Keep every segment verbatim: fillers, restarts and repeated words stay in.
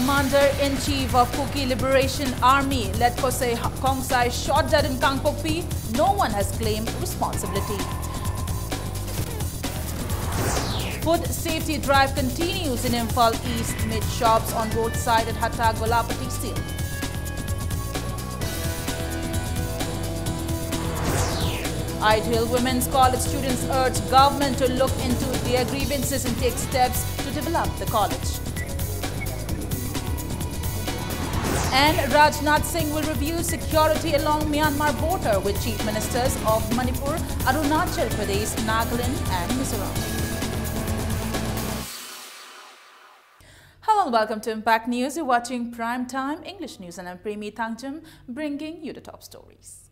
Commander-in-Chief of Kuki Liberation Army, Letkosai Khongsai, shot dead in Kangpokpi. No one has claimed responsibility. Food safety drive continues in Imphal East, mid shops on roadside at Hatta Golapati sealed. Ideal Women's College students urge government to look into their grievances and take steps to develop the college. And Rajnath Singh will review security along Myanmar border with chief ministers of Manipur, Arunachal Pradesh, Nagaland and Mizoram. Hello and welcome to Impact News. You're watching Prime Time English News and I'm Premi Thangjam, bringing you the top stories.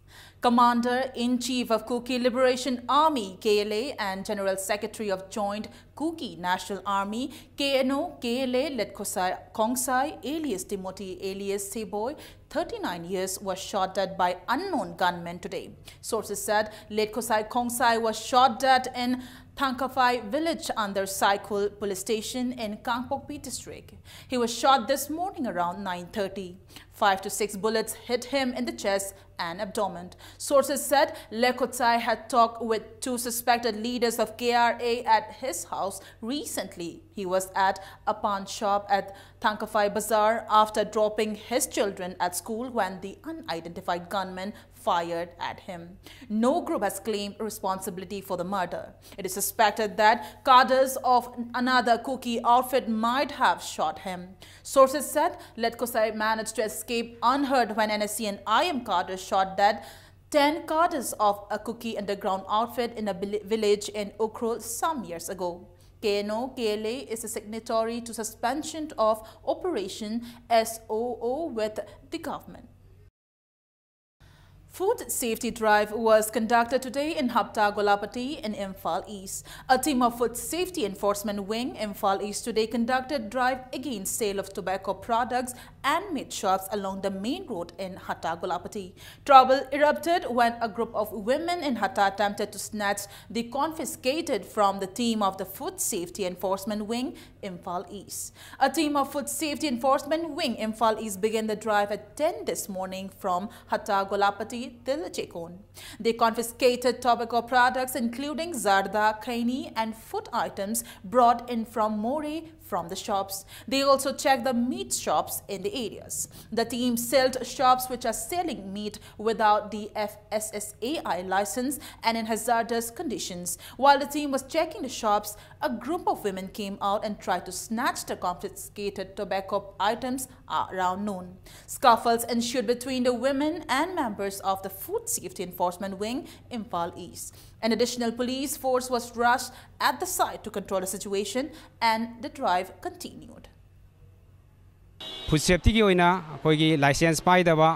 Commander-in-Chief of Kuki Liberation Army, K L A, and General Secretary of Joint Kuki National Army, K N O K L A, Letkosai Khongsai, alias Timothy, alias Seboi, thirty-nine years, was shot dead by unknown gunmen today. Sources said Letkosai Khongsai was shot dead in Thangkafai village under Saikul police station in Kangpokpi district. He was shot this morning around nine thirty. Five to six bullets hit him in the chest and abdomen. Sources said Letkosai had talked with two suspected leaders of K R A at his house recently. He was at a pawn shop at Thangkafai Bazaar after dropping his children at school when the unidentified gunmen fired at him. No group has claimed responsibility for the murder. It is suspected that cadres of another Kuki outfit might have shot him. Sources said Letkosai managed to escape unhurt when N S C N I M cadres shot dead ten cadres of a Kuki underground outfit in a vil- village in Ukhrul some years ago. K N O K L A is a signatory to suspension of Operation S O O with the government. Food safety drive was conducted today in Hatta Golapati in Imphal East. A team of Food Safety Enforcement Wing, Imphal East, today conducted drive against sale of tobacco products and meat shops along the main road in Hatta Golapati. Trouble erupted when a group of women in Hatta attempted to snatch the confiscated from the team of the Food Safety Enforcement Wing, Imphal East. A team of Food Safety Enforcement Wing, Imphal East, began the drive at ten this morning from Hatta Golapati till Chekon. They confiscated tobacco products including zarda, khaini and food items brought in from Moreh from the shops. They also checked the meat shops in the areas. The team sealed shops which are selling meat without the F S S A I license and in hazardous conditions. While the team was checking the shops, a group of women came out and tried to snatch the confiscated tobacco items around noon. Scuffles ensued between the women and members of the Food Safety Enforcement Wing, Imphal East. An additional police force was rushed at the site to control the situation, and the drive continued. Food ꯁꯦꯐꯇꯤꯒꯤ ꯑꯣꯏꯅ ꯑꯩꯈꯣꯏꯒꯤ licence ꯄꯥꯏꯗꯕ,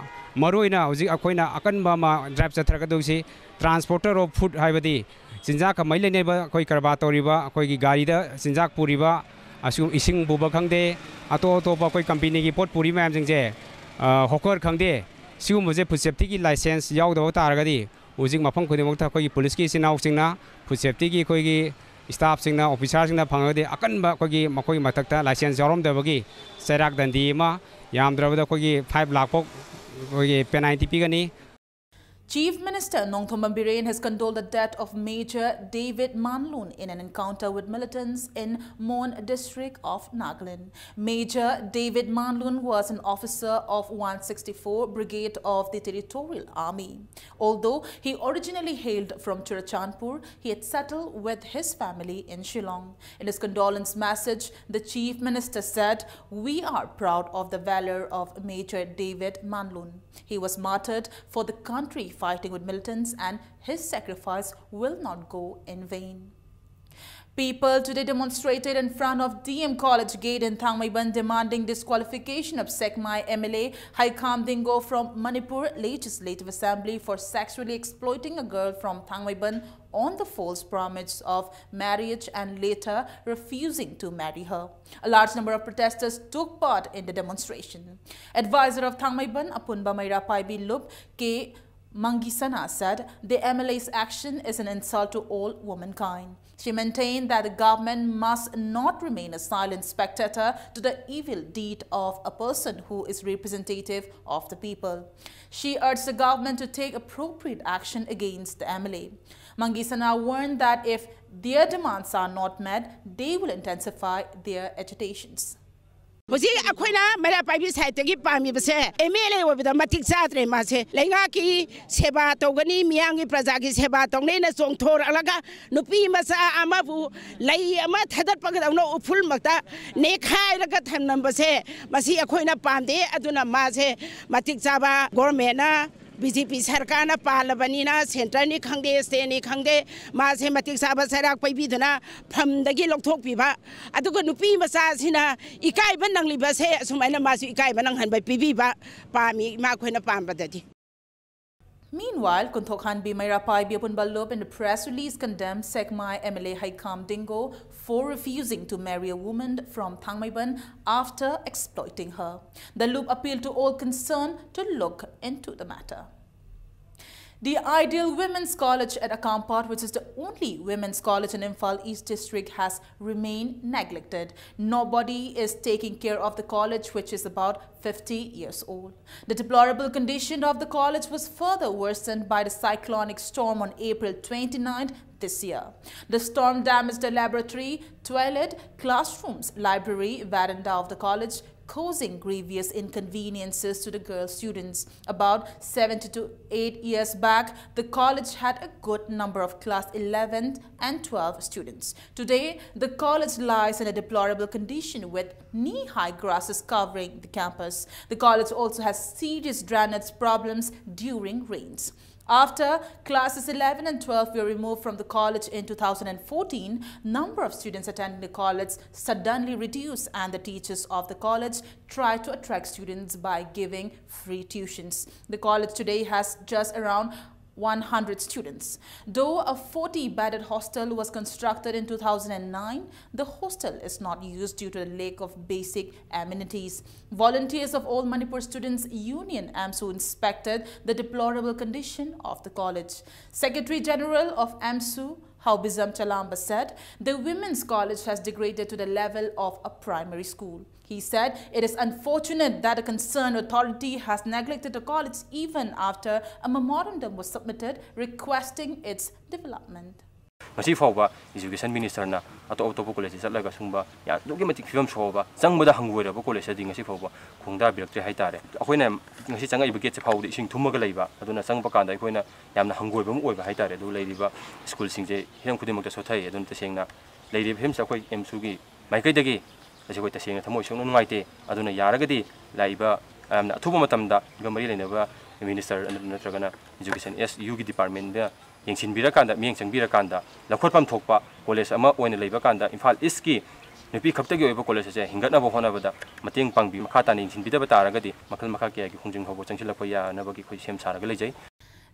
ꯃꯔꯨꯑꯣꯏꯅ ꯍꯧꯖꯤꯛ ꯑꯩꯈꯣꯏꯅ ꯑꯀꯟꯕ ꯑꯃ drive ꯆꯠꯊꯔꯛꯀꯗꯧꯁꯤ, ꯇ꯭ꯔꯥꯟꯁꯄꯣꯔꯇꯔ ꯑꯣꯐ ꯐꯨꯗ ꯍꯥꯏꯕꯗꯤ ꯆꯤꯟꯖꯥꯛꯀ ꯃꯔꯤ ꯂꯩꯅꯕ ꯑꯩꯈꯣꯏ ꯀꯔꯕꯥꯔ ꯇꯧꯔꯤꯕ, ꯑꯩꯈꯣꯏꯒꯤ ꯒꯥꯔꯤꯗ ꯆꯤꯟꯖꯥꯛ ꯄꯨꯔꯤꯕ, ꯑꯁꯤꯒꯨꯝ ꯏꯁꯤꯡ ꯄꯨꯕ ꯈꯪꯗꯦ, ꯑꯇꯣꯞ ꯑꯇꯣꯞꯄ ꯑꯩꯈꯣꯏ ꯀꯝꯄꯦꯅꯤꯒꯤ ꯄꯣꯠ ꯄꯨꯔꯤ ꯃꯌꯥꯝꯁꯤꯡꯁꯦ, ꯍꯣꯀꯔ ꯈꯪꯗꯦ, ꯁꯤꯒꯨꯝꯕꯁꯦ ꯐꯨꯗ ꯁꯦꯐꯇꯤꯒꯤ ꯂꯥꯏꯁꯦꯟꯁ ꯌꯥꯎꯗꯕ ꯇꯥꯔꯒꯗꯤ ꯍꯧꯖꯤꯛ ꯃꯐꯝ ꯈꯨꯗꯤꯡꯃꯛꯇ ꯑꯩꯈꯣꯏꯒꯤ ꯄꯨꯂꯤꯁꯀꯤ ꯏꯆꯤꯟ ꯏꯅꯥꯎꯁꯤꯡꯅ, ꯐꯨꯗ ꯁꯦꯐꯇꯤꯒꯤ ꯑꯩꯈꯣꯏꯒꯤ ꯁ꯭ꯇꯥꯐꯁꯤꯡꯅ, ꯑꯣꯐꯤꯁꯥꯔꯁꯤꯡꯅ ꯐꯪꯉꯒꯗꯤ ꯑꯀꯟꯕ ꯑꯩꯈꯣꯏꯒꯤ ꯃꯈꯣꯏꯒꯤ ꯃꯊꯛꯇ ꯂꯥꯏꯁꯦꯟꯁ ꯌꯥꯎꯔꯝꯗꯕꯒꯤ ꯆꯩꯔꯥꯛ ꯗꯟꯗꯤ ꯑꯃ, ꯌꯥꯝꯗ꯭ꯔꯕꯗ ꯑꯩꯈꯣꯏꯒꯤ ꯐꯥꯏꯚ ꯂꯥꯈ ꯐꯥꯎ ꯑꯩꯈꯣꯏꯒꯤ ꯄꯦꯅꯥꯜꯇꯤ ꯄꯤꯒꯅꯤ꯫ Chief Minister Nongthombam Biren has condoled the death of Major David Manlun in an encounter with militants in Mon district of Nagaland. Major David Manlun was an officer of one sixty-four Brigade of the Territorial Army. Although he originally hailed from Churachandpur, he had settled with his family in Shillong. In his condolence message, the Chief Minister said, "We are proud of the valor of Major David Manlun. He was martyred for the country fighting with militants, and his sacrifice will not go in vain." People today demonstrated in front of D M College gate in Thangmeiban demanding disqualification of Sekmai M L A Haikam Dingo from Manipur Legislative Assembly for sexually exploiting a girl from Thangmeiban on the false promise of marriage and later refusing to marry her. A large number of protesters took part in the demonstration. Advisor of Thangmeiban, Apunba Meira Paibi Lup, K Mangisana said the M L A's action is an insult to all womankind. She maintained that the government must not remain a silent spectator to the evil deed of a person who is representative of the people. She urged the government to take appropriate action against the M L A. Mangisana warned that if their demands are not met, they will intensify their agitations. ꯍꯧꯖꯤꯛ ꯑꯩꯈꯣꯏꯅ ꯃꯩꯔꯥ ꯄꯥꯏꯕꯤ ꯁꯥꯏꯠꯇꯒꯤ ꯄꯥꯝꯃꯤꯕꯁꯦ M L A ꯑꯣꯏꯕꯗ ꯃꯇꯤꯛ ꯆꯥꯗ꯭ꯔꯦ꯫ ꯃꯥꯁꯦ ꯂꯩꯉꯥꯛꯀꯤ ꯁꯦꯕꯥ ꯇꯧꯒꯅꯤ, ꯃꯤꯌꯥꯝꯒꯤ ꯄ꯭ꯔꯖꯥꯒꯤ ꯁꯦꯕꯥ ꯇꯧꯅꯦꯅ ꯆꯣꯡꯊꯣꯔꯛꯂꯒ ꯅꯨꯄꯤ ꯃꯆꯥ ꯑꯃꯕꯨ ꯂꯩ ꯑꯃ ꯊꯥꯗꯠꯄꯒꯗꯧꯅ ꯎꯐꯨꯜꯃꯛꯇ ꯅꯦꯈꯥꯏꯔꯒ ꯊꯝꯂꯝꯕꯁꯦ, ꯃꯁꯤ ꯑꯩꯈꯣꯏꯅ ꯄꯥꯝꯗꯦ꯫ ꯑꯗꯨꯅ ꯃꯥꯁꯦ ꯃꯇꯤꯛ ꯆꯥꯕ ꯒꯣꯔꯃꯦꯟꯅ, ꯕꯤ ꯖꯦ ꯄꯤ ꯁꯔꯀꯥꯔꯅ ꯄꯥꯜꯂꯕꯅꯤꯅ, ꯁꯦꯟꯇꯔꯅꯤ ꯈꯪꯗꯦ, ꯁ꯭ꯇꯦꯠꯅꯤ ꯈꯪꯗꯦ, ꯃꯥꯁꯦ ꯃꯇꯤꯛ ꯆꯥꯕ ꯆꯩꯔꯥꯛ ꯄꯤꯕꯤꯗꯨꯅ ꯐꯝꯗꯒꯤ ꯂꯧꯊꯣꯛꯄꯤꯕ꯫ ꯑꯗꯨꯒ ꯅꯨꯄꯤ ꯃꯆꯥꯁꯤꯅ ꯏꯀꯥꯏꯕ ꯅꯪꯂꯤꯕꯁꯦ ꯑꯁꯨꯃꯥꯏꯅ ꯃꯥꯁꯨ ꯏꯀꯥꯏꯕ ꯅꯪꯍꯟꯕ ꯄꯤꯕꯤꯕ ꯄꯥꯝꯃꯤ, ꯏꯃꯥ ꯑꯩꯈꯣꯏꯅ ꯄꯥꯝꯕꯗꯗꯤ꯫ Meanwhile, Kunthokhanbi Meira Paibi Apunba Lup in the press release condemned Sekmai M L A Haikam Dingo for refusing to marry a woman from Thangmeiban after exploiting her. The Lup appealed to all concerned to look into the matter. The Ideal Women's College at Akampat, which is the only women's college in Imphal East District, has remained neglected. Nobody is taking care of the college, which is about fifty years old. The deplorable condition of the college was further worsened by the cyclonic storm on April twenty-ninth this year. The storm damaged the laboratory, toilet, classrooms, library, veranda of the college, causing grievous inconveniences to the girl students. About seven to eight years back, the college had a good number of class eleven and twelve students. Today, the college lies in a deplorable condition with knee-high grasses covering the campus. The college also has serious drainage problems during rains. After classes eleven and twelve were removed from the college in two thousand fourteen, number of students attending the college suddenly reduced, and the teachers of the college tried to attract students by giving free tuitions. The college today has just around one hundred students. Though a forty bedded hostel was constructed in two thousand nine, the hostel is not used due to the lack of basic amenities. Volunteers of All Manipur Students Union, AMSU, inspected the deplorable condition of the college. Secretary General of AMSU, Haobizam Chalamba, said the women's college has degraded to the level of a primary school. He said it is unfortunate that a concerned authority has neglected the college even after a memorandum was submitted requesting its development. ꯉꯁꯤ ꯐꯥꯎꯕ education ꯃꯤꯅꯤꯁꯇꯔꯅ ꯑꯇꯣꯞ ꯑꯇꯣꯞꯄ ꯀꯣꯂꯦꯖꯇ ꯆꯠꯂꯒ ꯁꯨꯝꯕ ꯌꯥꯝ ꯑꯗꯨꯛꯀꯤ ꯃꯇꯤꯛ ꯐꯤꯕꯝ ꯁꯣꯛꯑꯕ, ꯆꯪꯕꯗ ꯍꯪꯒꯣꯏꯔꯕ ꯀꯣꯂꯦꯖꯇꯗꯤ ꯉꯁꯤ ꯐꯥꯎꯕ ꯈꯣꯡꯗꯥꯕꯤꯔꯛꯇ꯭ꯔꯦ ꯍꯥꯏꯇꯥꯔꯦ꯫ ꯑꯩꯈꯣꯏꯅ ꯉꯁꯤ ꯆꯪꯉꯛꯏꯕ ꯒꯦꯠꯁꯦ ꯐꯥꯎꯕꯗ ꯏꯁꯤꯡ ꯊꯨꯝꯃꯒ ꯂꯩꯕ, ꯑꯗꯨꯅ ꯆꯪꯕ ꯀꯥꯟꯗ ꯑꯩꯈꯣꯏꯅ ꯌꯥꯝꯅ ꯍꯪꯒꯣꯏꯕ ꯑꯃ ꯑꯣꯏꯕ ꯍꯥꯏꯇꯥꯔꯦ꯫ ꯑꯗꯨ ꯂꯩꯔꯤꯕ ꯁ꯭ꯀꯨꯜꯁꯤꯡꯁꯦ ꯍꯤꯔꯝ ꯈꯨꯗꯤꯡꯃꯛꯇ ꯁꯣꯊꯩ꯫ ꯑꯗꯨꯅ ꯇꯁꯦꯡꯅ ꯂꯩꯔꯤꯕ ꯐꯤꯕꯝꯁꯦ ꯑꯩꯈꯣꯏ ꯑꯦꯝꯁꯨꯒꯤ ꯃꯥꯏꯀꯩꯗꯒꯤ ꯉꯁꯤ ꯑꯩꯈꯣꯏ ꯇꯁꯦꯡꯅ ꯊꯃꯣꯏ ꯁꯣꯛꯅ ꯅꯨꯡꯉꯥꯏꯇꯦ꯫ ꯑꯗꯨꯅ ꯌꯥꯔꯒꯗꯤ ꯂꯥꯛꯏꯕ ꯌꯥꯝꯅ ꯑꯊꯨꯕ ꯃꯇꯝꯗ ꯃꯔꯤ ꯂꯩꯅꯕ ꯃꯤꯅꯤꯁꯇꯔ ꯅꯠꯇ꯭ꯔꯒꯅ ꯏꯖꯨꯀꯦꯁꯟ, ꯑꯦꯁ ꯌꯨꯒꯤ ꯗꯤꯄꯥꯔꯠꯃꯦꯟꯗ ꯌꯦꯡꯁꯤꯟꯕꯤꯔꯀꯥꯟꯗ, ꯃꯤꯠꯌꯦꯡ ꯆꯪꯕꯤꯔꯀꯥꯟꯗ ꯂꯧꯈꯠꯐꯝ ꯊꯣꯛꯄ ꯀꯣꯂꯦꯖ ꯑꯃ ꯑꯣꯏꯅ ꯂꯩꯕ ꯀꯥꯟꯗ ꯏꯝꯐꯥꯜ ꯏꯁꯀꯤ ꯅꯨꯄꯤ ꯈꯛꯇꯒꯤ ꯑꯣꯏꯕ ꯀꯣꯂꯦꯖ ꯑꯁꯦ ꯍꯤꯡꯒꯠꯅꯕ ꯍꯣꯠꯅꯕꯗ ꯃꯇꯦꯡ ꯄꯥꯡꯕꯤ, ꯃꯈꯥ ꯇꯥꯅ ꯌꯦꯡꯁꯤꯟꯕꯤꯗꯕ ꯇꯥꯔꯒꯗꯤ ꯃꯈꯜ ꯃꯈꯥ ꯀꯌꯥꯒꯤ ꯈꯣꯡꯖꯪ ꯐꯥꯎꯕ ꯆꯪꯁꯤꯜꯂꯛꯄ ꯌꯥꯅꯕꯒꯤ ꯑꯩꯈꯣꯏ ꯁꯦꯝ ꯁꯥꯔꯒ ꯂꯩꯖꯩ꯫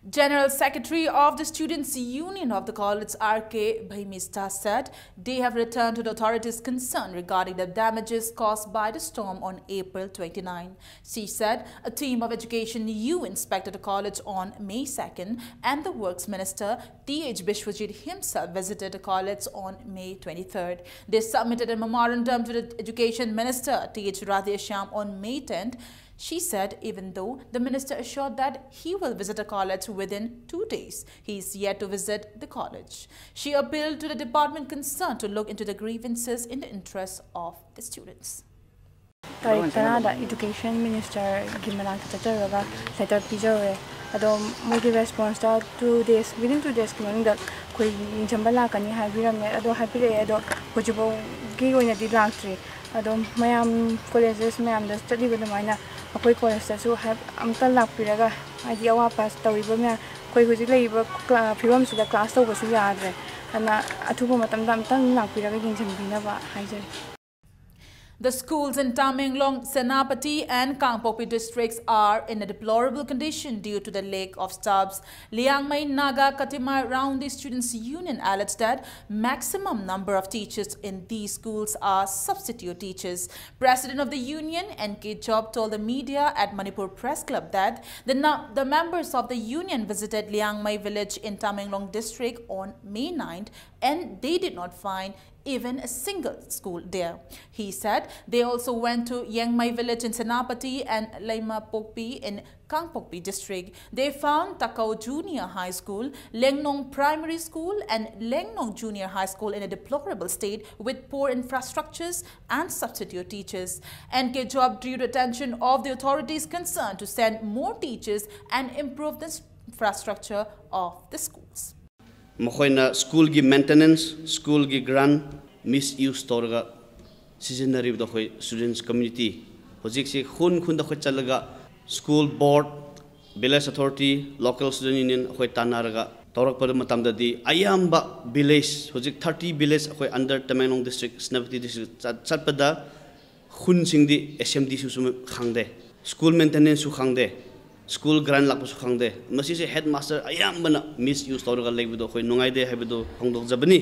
General Secretary of the Students' Union of the college, R K Bhaimista, said they have returned to the authorities concerned regarding the damages caused by the storm on April twenty-nine. She said a team of Education U inspected the college on May second, and the Works Minister T H Biswajit himself visited the college on May twenty-third. They submitted a memorandum to the Education Minister T H Radheshyam on May tenth. She said even though the minister assured that he will visit the college within two days, he is yet to visit the college. She appealed to the department concerned to look into the grievances in the interests of the students. ꯇꯥꯔꯤꯛ ꯇꯔꯥꯗ education ꯃꯤꯅꯤꯁꯇꯔꯒꯤ ꯃꯅꯥꯛꯇ ꯆꯠꯆꯔꯒ letter ꯄꯤꯖꯔꯨꯔꯦ꯫ ꯑꯗꯣ ꯃꯣꯏꯒꯤ ꯔꯦꯁꯄꯣꯟꯁꯇ two days, within two ꯗꯦꯖꯀꯤ ꯃꯅꯨꯡꯗ ꯑꯩꯈꯣꯏ ꯌꯦꯡꯁꯤꯟꯕ ꯂꯥꯛꯀꯅꯤ ꯍꯥꯏꯕꯤꯔꯝꯃꯦ꯫ ꯑꯗꯣ ꯍꯥꯏꯕꯤꯔꯛꯑꯦ, ꯑꯗꯣ ꯍꯧꯖꯤꯛꯐꯥꯎꯒꯤ ꯑꯣꯏꯅꯗꯤ ꯂꯥꯛꯇ꯭ꯔꯤ꯫ ꯑꯗꯣ ꯃꯌꯥꯝ ꯀꯣꯂꯦꯖꯦꯁ ꯃꯌꯥꯝꯗ ꯆꯠꯂꯤꯕ ꯑꯗꯨꯃꯥꯏꯅ ꯑꯩꯈꯣꯏ ꯀꯣꯂꯦꯖꯇꯁꯨ ꯍꯥꯏ-, ꯑꯝꯇ ꯂꯥꯛꯄꯤꯔꯒ ꯍꯥꯏꯗꯤ ꯑꯋꯥꯠ ꯑꯄꯥ ꯇꯧꯔꯤꯕ ꯃꯌꯥꯝ ꯑꯩꯈꯣꯏ ꯍꯧꯖꯤꯛ ꯂꯩꯔꯤꯕ ꯀ꯭ꯂꯥ- ꯐꯤꯕꯝꯁꯤꯗ ꯀ꯭ꯂꯥꯁ ꯇꯧꯕꯁꯨ ꯌꯥꯗ꯭ꯔꯦ꯫ ꯑꯗꯨꯅ ꯑꯊꯨꯕ ꯃꯇꯝꯗ ꯑꯝꯇꯪ ꯂꯥꯛꯄꯤꯔꯒ ꯌꯦꯡꯁꯤꯟꯕꯤꯅꯕ ꯍꯥꯏꯖꯔꯤ꯫ The schools in Tamenglong, Senapati and Kangpokpi districts are in a deplorable condition due to the lack of staffs. Liangmai Naga Katimar Rounding Students Union alleged that maximum number of teachers in these schools are substitute teachers. President of the union, N K Job, told the media at Manipur Press Club that the, nu- the members of the union visited Liangmai village in Tamenglong district on May ninth and they did not find even a single school there. He said they also went to Yengmai village in Senapati and Leima Pokpi in Kangpokpi district. They found Takao Junior High School, Lengnong Primary School and Lengnong Junior High School in a deplorable state with poor infrastructures and substitute teachers. N K Job drew the attention of the authorities concerned to send more teachers and improve the infrastructure of the schools. ꯃꯈꯣꯏꯅ ꯁ꯭ꯀꯨꯜꯒꯤ maintenance, ꯁ꯭ꯀꯨꯜꯒꯤ ꯒ꯭ꯔꯥꯟ ꯃꯤꯁ use ꯇꯧꯔꯒ ꯁꯤꯖꯤꯟꯅꯔꯤꯕꯗꯣ ꯑꯩꯈꯣꯏ students community ꯍꯧꯖꯤꯛꯁꯤ ꯈꯨꯟ ꯈꯨꯟꯗ ꯑꯩꯈꯣꯏ ꯆꯠꯂꯒ school board, village authority, local student union ꯑꯩꯈꯣꯏ ꯇꯥꯟꯅꯔꯒ ꯇꯧꯔꯛꯄ ꯃꯇꯝꯗꯗꯤ ꯑꯌꯥꯝꯕ ꯚꯤꯂꯦꯖ, ꯍꯧꯖꯤꯛ ꯊꯥꯔꯇꯤ ꯚꯤꯂꯦꯖ ꯑꯩꯈꯣꯏ under Tamenglong district, Senapati district ꯆꯠ- ꯆꯠꯄꯗ ꯈꯨꯟꯁꯤꯡꯗꯤ ꯑꯦꯁ ꯑꯦꯝ ꯗꯤꯁꯨ ꯈꯪꯗꯦ, ꯁ꯭ꯀꯨꯜ ꯃꯦꯟꯇꯦꯅꯦꯟꯁꯁꯨ ꯈꯪꯗꯦ, ꯁ꯭ꯀꯨꯜ ꯒ꯭ꯔꯥꯟ ꯂꯥꯛꯄꯁꯨ ꯈꯪꯗꯦ꯫ ꯃꯁꯤꯁꯦ ꯍꯦꯗ ꯃꯥꯁꯇꯔ ꯑꯌꯥꯝꯕꯅ ꯃꯤꯁ ꯌꯨꯁ ꯇꯧꯔꯒ ꯂꯩꯕꯗꯣ ꯑꯩꯈꯣꯏ ꯅꯨꯡꯉꯥꯏꯇꯦ ꯍꯥꯏꯕꯗꯨ ꯐꯣꯡꯗꯣꯛꯆꯕꯅꯤ꯫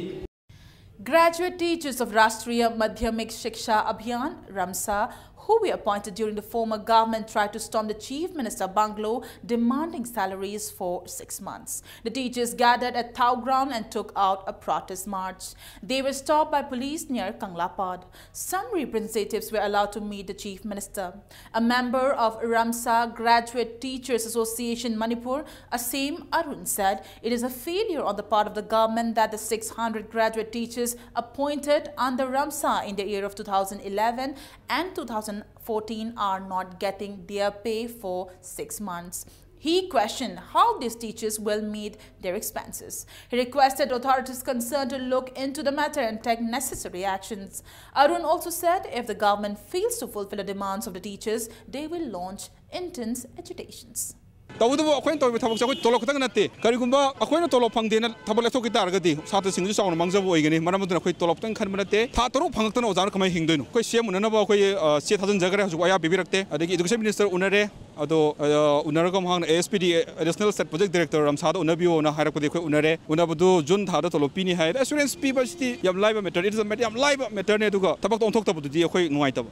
Graduate teachers of Rashtriya Madhyamik Shiksha Abhiyan, RAMSA, who were appointed during the former government tried to storm the Chief Minister bungalow demanding salaries for six months. The teachers gathered at Thao ground and took out a protest march. They were stopped by police near Kanglapad. Some representatives were allowed to meet the Chief Minister. A member of RAMSA Graduate Teachers Association Manipur, Asim Arun, said it is a failure on the part of the government that the six hundred graduate teachers appointed under RAMSA in the year of two thousand eleven and two thousand fourteen are not getting their pay for six months. He questioned how these teachers will meet their expenses. He requested authorities concerned to look into the matter and take necessary actions. Arun also said if the government fails to fulfill the demands of the teachers, they will launch intense agitations. ꯇꯧꯕꯇꯕꯨ ꯑꯩꯈꯣꯏꯅ ꯇꯧꯔꯤꯕ ꯊꯕꯛꯁꯦ ꯑꯩꯈꯣꯏ ꯇꯣꯂꯣꯞ ꯈꯛꯇꯪ ꯅꯠꯇꯦ꯫ ꯀꯔꯤꯒꯨꯝꯕ ꯑꯩꯈꯣꯏꯅ ꯇꯣꯂꯣꯞ ꯐꯪꯗꯦꯅ ꯊꯕꯛ ꯂꯦꯞꯊꯣꯛꯈꯤ ꯇꯥꯔꯒꯗꯤ ꯁꯥꯇ꯭ꯔꯁꯤꯡꯁꯨ ꯆꯥꯎꯅ ꯃꯥꯡꯖꯕ ꯑꯣꯏꯒꯅꯤ꯫ ꯃꯔꯝ ꯑꯗꯨꯅ ꯑꯩꯈꯣꯏ ꯇꯣꯂꯣꯞꯇꯪ ꯈꯟꯕ ꯅꯠꯇꯦ꯫ ꯊꯥ ꯇꯔꯨꯛ ꯐꯪꯉꯛꯇꯅ ꯑꯣꯖꯥꯅ ꯀꯃꯥꯏꯅ ꯍꯤꯡꯗꯣꯏꯅꯣ? ꯑꯩꯈꯣꯏ ꯁꯤ ꯑꯦꯝ ꯎꯅꯅꯕ ꯑꯩꯈꯣꯏ, ꯑ, ꯆꯦ ꯊꯥꯖꯤꯟꯖꯈ꯭ꯔꯦ, ꯍꯧꯖꯤꯛ ꯑꯌꯥ ꯄꯤꯕꯤꯔꯛꯇꯦ꯫ ꯑꯗꯒꯤ education minister ꯎꯅꯔꯦ, ꯑꯗꯣ, ꯑ, ꯎꯅꯔꯒ ꯃꯍꯥꯛꯅ A S P D, additional state project director ꯔꯝꯁꯥꯗ ꯎꯅꯕꯤꯌꯣꯅ ꯍꯥꯏꯔꯛꯄꯗꯤ ꯑꯩꯈꯣꯏ ꯎꯅꯔꯦ꯫ ꯎꯅꯕꯗꯨ ꯖꯨꯟ ꯊꯥꯗ ꯇꯣꯂꯣꯞ ꯄꯤꯅꯤ ꯍꯥꯏ꯫ Assurance ꯄꯤꯕꯁꯤꯗꯤ ꯌꯥꯝ ꯂꯥꯏꯕ matter, it is a matter, ꯌꯥꯝ ꯂꯥꯏꯕ matterꯅꯦ, ꯑꯗꯨꯒ ꯊꯕꯛꯇꯣ ꯑꯣꯟꯊꯣꯛꯇꯕꯗꯨꯗꯤ ꯑꯩꯈꯣꯏ ꯅꯨꯡꯉꯥꯏꯇꯕ꯫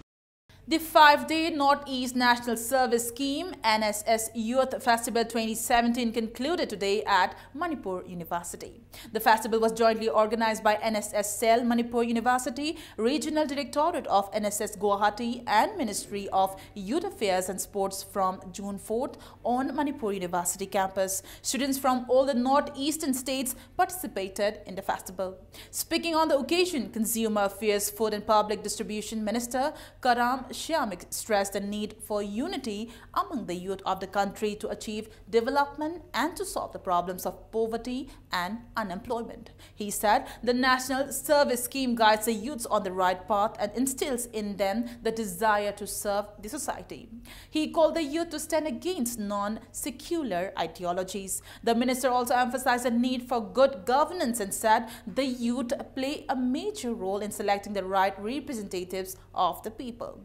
The five-day Northeast National Service Scheme, N S S Youth Festival twenty seventeen, concluded today at Manipur University. The festival was jointly organized by N S S Cell, Manipur University, Regional Directorate of N S S Guwahati, and Ministry of Youth Affairs and Sports from June fourth on Manipur University campus. Students from all the northeastern states participated in the festival. Speaking on the occasion, Consumer Affairs, Food and Public Distribution Minister Karam Shyamik stressed the need for unity among the youth of the country to achieve development and to solve the problems of poverty and unemployment. He said the National Service Scheme guides the youths on the right path and instills in them the desire to serve the society. He called the youth to stand against non-secular ideologies. The minister also emphasized the need for good governance and said the youth play a major role in selecting the right representatives of the people.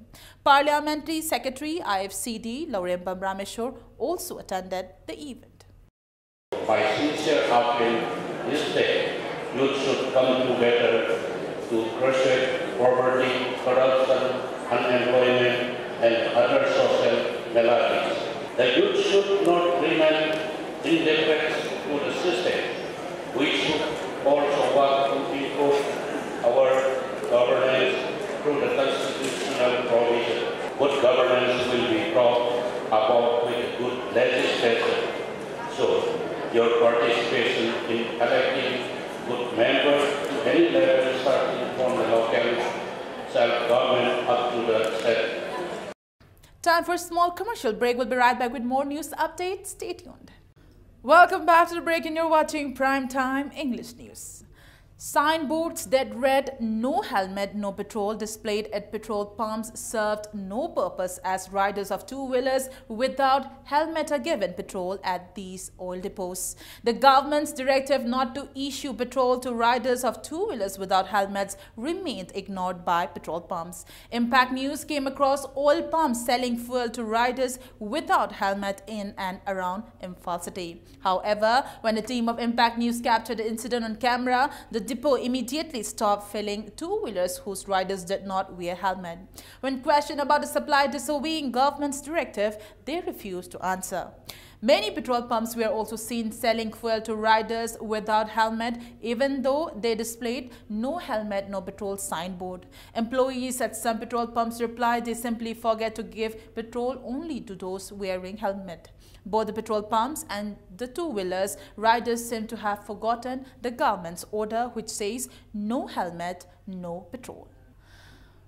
Parliamentary Secretary, I F C D, Laurembam Rameshwar, also attended the event. My sincere appeal this day, youth should come together to crush poverty, corruption, unemployment, and other social maladies. The youth should not remain indifferent to the system. We should also work to improve our governance through the constitutional provision. Good governance will be brought about with good legislation. So, your participation in electing good members to any level, starting from the local self-government up to the state. Time for a small commercial break. We'll be right back with more news updates. Stay tuned. Welcome back to the break, and you're watching Prime Time English News. Signboards that read "No helmet, no petrol" displayed at petrol pumps served no purpose, as riders of two-wheelers without helmet are given petrol at these oil depots. The government's directive not to issue petrol to riders of two-wheelers without helmets remained ignored by petrol pumps. Impact News came across oil pumps selling fuel to riders without helmet in and around Imphal city. However, when a team of Impact News captured the incident on camera, the depot immediately stopped filling two-wheelers whose riders did not wear helmet. When questioned about the supply disobeying government's directive, they refused to answer. Many petrol pumps were also seen selling fuel to riders without helmet, even though they displayed "No helmet, no petrol" signboard. Employees at some petrol pumps replied they simply forget to give petrol only to those wearing helmet. Both the petrol pumps and the two-wheelers riders seem to have forgotten the government's order, which says "No helmet, no petrol."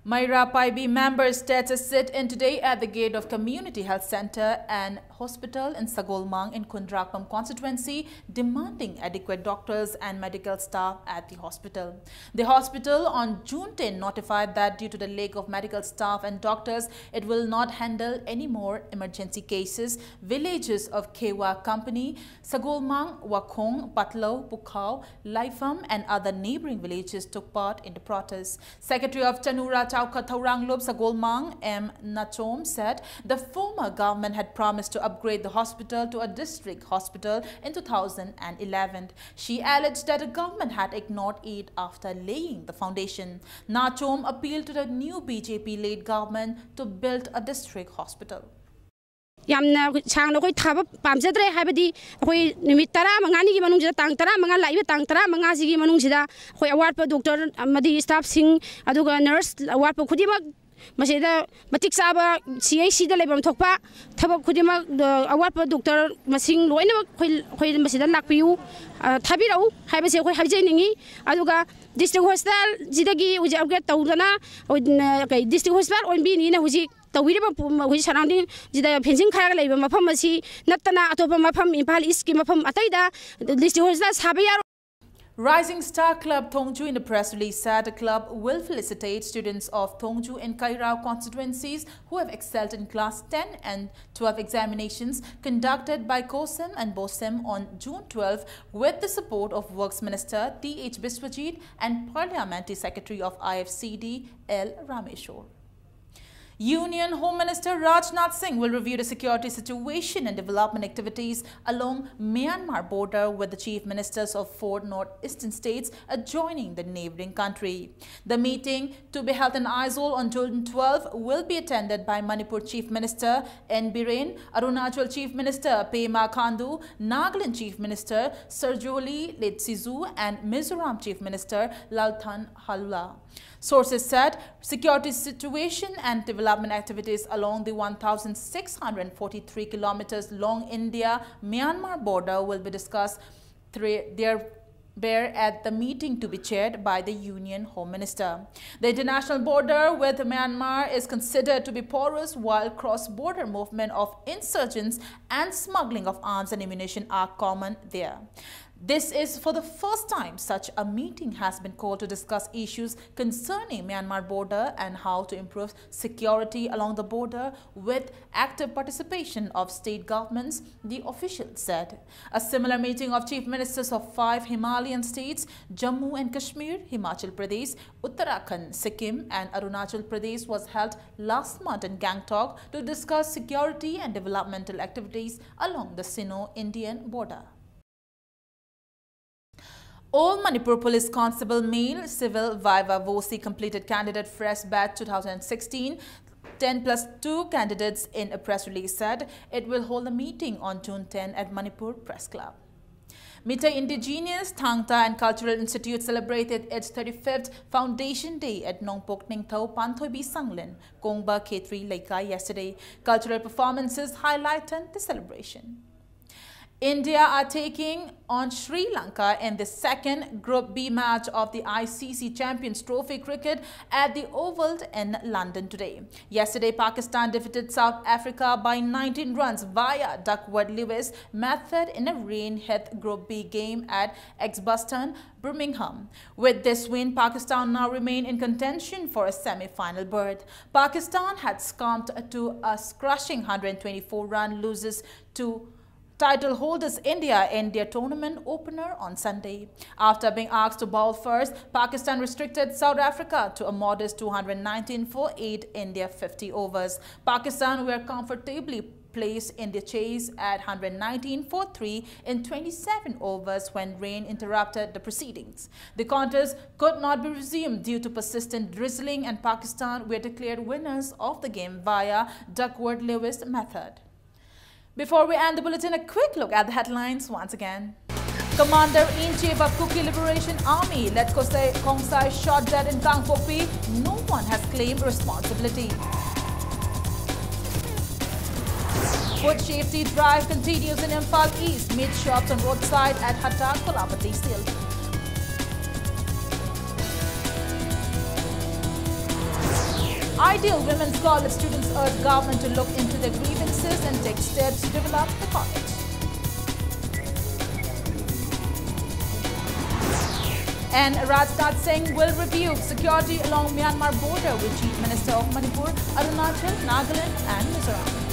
Meira Paibi members started a sit-in today at the gate of Community Health Center and Hospital in Sagolmang in Khundrakpam constituency, demanding adequate doctors and medical staff at the hospital. The hospital on June ten notified that due to the lack of medical staff and doctors, it will not handle any more emergency cases. Villages of Khewa Company, Sagolmang, Wakhong, Patlou, Pukhao, Laifam and other neighboring villages took part in the protest. Secretary of Tanura Chaukha Thouranglup Sagolmang, M Nachom, said the former government had promised to upgrade the hospital to a district hospital in two thousand eleven. She alleged that the government had ignored it after laying the foundation. Nachom appealed to the new B J P-led government to build a district hospital. ꯌꯥꯝꯅ ꯁꯥꯡꯅ ꯑꯩꯈꯣꯏ ꯊꯥꯕ ꯄꯥꯝꯖꯗ꯭ꯔꯦ꯫ ꯍꯥꯏꯕꯗꯤ ꯑꯩꯈꯣꯏ ꯅꯨꯃꯤꯠ ꯇꯔꯥꯃꯉꯥꯅꯤꯒꯤ ꯃꯅꯨꯡꯁꯤꯗ, ꯇꯥꯡ ꯇꯔꯥꯃꯉꯥ, ꯂꯥꯛꯏꯕ ꯇꯥꯡ ꯇꯔꯥꯃꯉꯥꯁꯤꯒꯤ ꯃꯅꯨꯡꯁꯤꯗ ꯑꯩꯈꯣꯏ ꯑꯋꯥꯠꯄ ꯗꯣꯛꯇꯔ ꯑꯃꯗꯤ ꯁ꯭ꯇꯥꯐꯁꯤꯡ, ꯑꯗꯨꯒ ꯅꯔꯁ ꯑꯋꯥꯠꯄ ꯈꯨꯗꯤꯡꯃꯛ ꯃꯁꯤꯗ ꯃꯇꯤꯛ ꯆꯥꯕ ꯁꯤ ꯑꯩꯆ ꯁꯤꯗ ꯂꯩꯐꯝ ꯊꯣꯛꯄ ꯊꯕꯛ ꯈꯨꯗꯤꯡꯃꯛ, ꯑ, ꯑꯋꯥꯠꯄ ꯗꯣꯛꯇꯔ ꯃꯁꯤꯡ ꯂꯣꯏꯅꯃꯛ ꯑꯩꯈꯣꯏ, ꯑꯩꯈꯣꯏ ꯃꯁꯤꯗ ꯂꯥꯛꯄꯤꯌꯨ, ꯑ, ꯊꯥꯕꯤꯔꯛꯎ ꯍꯥꯏꯕꯁꯦ ꯑꯩꯈꯣꯏ ꯍꯥꯏꯖꯅꯤꯡꯉꯤ꯫ ꯑꯗꯨꯒ ꯗꯤꯁꯇ꯭ꯔꯤꯛ ꯍꯣꯁꯄꯤꯇꯥꯜꯁꯤꯗꯒꯤ ꯍꯧꯖꯤꯛ ꯑꯞꯒ꯭ꯔꯦꯗ ꯇꯧꯗꯅ, ꯑ, ꯀꯩ, ꯗꯤꯁꯇ꯭ꯔꯤꯛ ꯍꯣꯁꯄꯤꯇꯥꯜ ꯑꯣꯟꯕꯤꯅꯤꯅ ꯍꯧꯖꯤꯛ ꯇꯧꯕꯤꯔꯤꯕ ꯄꯨ-, ꯍꯧꯖꯤꯛ ꯁꯔꯥꯎꯟꯗꯤꯡꯁꯤꯗ ꯐꯦꯟꯁꯤꯡ ꯈꯥꯔꯒ ꯂꯩꯕ ꯃꯐꯝ ꯑꯁꯤ ꯅꯠꯇꯅ ꯑꯇꯣꯞꯄ ꯃꯐꯝ, ꯏꯝꯐꯥꯜ ꯏꯁꯀꯤ ꯃꯐꯝ ꯑꯇꯩꯗ ꯗꯤꯁꯇ꯭ꯔꯤꯛ ꯍꯣꯁꯄꯤꯇꯥꯜ ꯁꯥꯕ ꯌꯥꯔꯣꯏ꯫ Rising Star Club Thongju in a press release said the club will felicitate students of Thongju and Kairao constituencies who have excelled in class ten and twelve examinations conducted by COHSEM and BOHSEM on June twelfth with the support of Works Minister T H Biswajit and Parliamentary Secretary of I F C D L Rameshwar. Union Home Minister Rajnath Singh will review the security situation and development activities along Myanmar border with the chief ministers of four northeastern states adjoining the neighboring country. The meeting, to be held in Aizawl on June twelfth, will be attended by Manipur Chief Minister N Biren, Arunachal Chief Minister Pema Khandu, Nagaland Chief Minister Sirojuli Ledsizu, and Mizoram Chief Minister Lalthanhalala. Sources said security situation and development activities along the one thousand six hundred forty-three kilometers long India-Myanmar border will be discussed through their bear at the meeting to be chaired by the Union Home Minister. The international border with Myanmar is considered to be porous, while cross-border movement of insurgents and smuggling of arms and ammunition are common there. This is for the first time such a meeting has been called to discuss issues concerning Myanmar border and how to improve security along the border with active participation of state governments, the official said. A similar meeting of chief ministers of five Himalayan states, Jammu and Kashmir, Himachal Pradesh, Uttarakhand, Sikkim, and Arunachal Pradesh, was held last month in Gangtok to discuss security and developmental activities along the Sino-Indian border. All Manipur Police Constable male civil viva voce completed candidate fresh batch two thousand sixteen, ten plus two candidates in a press release said it will hold a meeting on June ten at Manipur Press Club. Meitei Indigenous, Thangta and Cultural Institute celebrated its thirty-fifth Foundation Day at Nongpok Ningthou Panthoibi Sanglen, Kongba Khetri Leikai yesterday. Cultural performances highlighted the celebration. India are taking on Sri Lanka in the second Group B match of the I C C Champions Trophy cricket at the Oval in London today. Yesterday, Pakistan defeated South Africa by nineteen runs via Duckworth Lewis method in a rain-hit Group B game at Edgbaston, Birmingham. With this win, Pakistan now remain in contention for a semi-final berth. Pakistan had scumped to a crushing hundred twenty-four run losses to title holders India in their tournament opener on Sunday. After being asked to bowl first, Pakistan restricted South Africa to a modest two hundred nineteen for eight in their fifty overs. Pakistan were comfortably placed in the chase at hundred nineteen for three in twenty-seven overs when rain interrupted the proceedings. The contest could not be resumed due to persistent drizzling, and Pakistan were declared winners of the game via Duckworth Lewis method. Before we end the bulletin, a quick look at the headlines once again. Commander-in-Chief of Kuki Liberation Army, Let Kosei Khongsai, shot dead in Kangpokpi. No one has claimed responsibility. Food safety drive continues in Imphal East. Meat shops on roadside at Hatta, Kolapati, Silchar. Ideal Women's College students urge government to look into their grievances and take steps to develop the college. And Rajnath Singh will review security along Myanmar border with Chief Minister of Manipur, Arunachal, Nagaland and Mizoram.